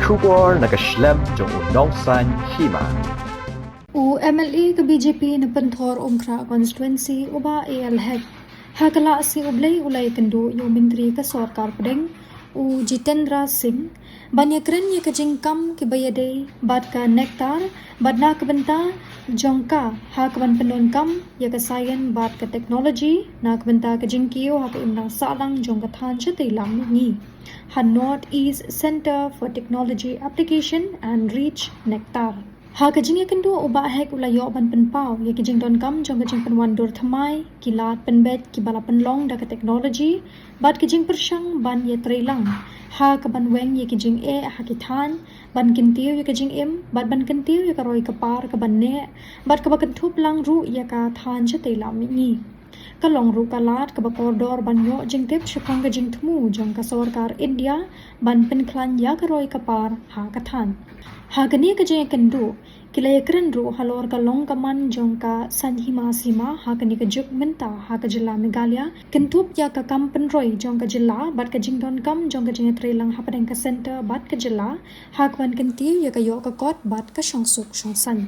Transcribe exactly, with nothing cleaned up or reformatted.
Khubor na ka shlem jong u Nongsaiñ Hima. U M L A ka B J P na Pynthor Umkhrah constituency u Bah A L Hek, ha ka la sngi u Blei u la ïakynduh ïa u Myntri ka Sorkar Pdeng u Jitendra Singh ban ïakren ïa ka jingkam kiba ïadei bad ka Nectar, bad na ka bynta jong ka ha kaban pyndonkam ïa ka science bad ka technology na ka bynta ka jingkiew ha ka imlang sahlang jong ka thaiñ shatei lam mihngi ha North East Centre for Technology Application and Reach, Nectar. Ha ka jingïakynduh u Bah Hek u la ïoh ban pynpaw ïa ki jingdonkam jong ka jingpynwandur thymmai, ki lad pynbeit kiba la pynlong da ka technology, bad ka jingpyrshang ban ïatreilang ha kaban weng ïa ki jingeh ha ki thaiñ, ban kyntiew ïa ka jingim, bad ban kyntiew ïa ka roi ka par kaban neh bad kaba kynthup lang ruh ïa ka thaiñ shatei lam mihngi. Ka long ruh ka lad kaba kordor ban ïoh jingtip shaphang ka jingthmu jong ka Sorkar India ban pynkhlaiñ ïa ka roi ka par ha ka thaiñ. Ha kane ka jingïakynduh, ki la ïakren ruh halor ka long ka man jong ka Saiñ Hima Sima ha kane ka juk mynta ha ka jylla Meghalaya, kynthup ïa ka kam pynroi jong ka jylla bad ka jingdonkam jong ka jingïatreilang hapdeng ka centre bad ka jylla ha kaban kyntiew ïa ka ïoh ka kot bad ka shongsuk shongsaiñ.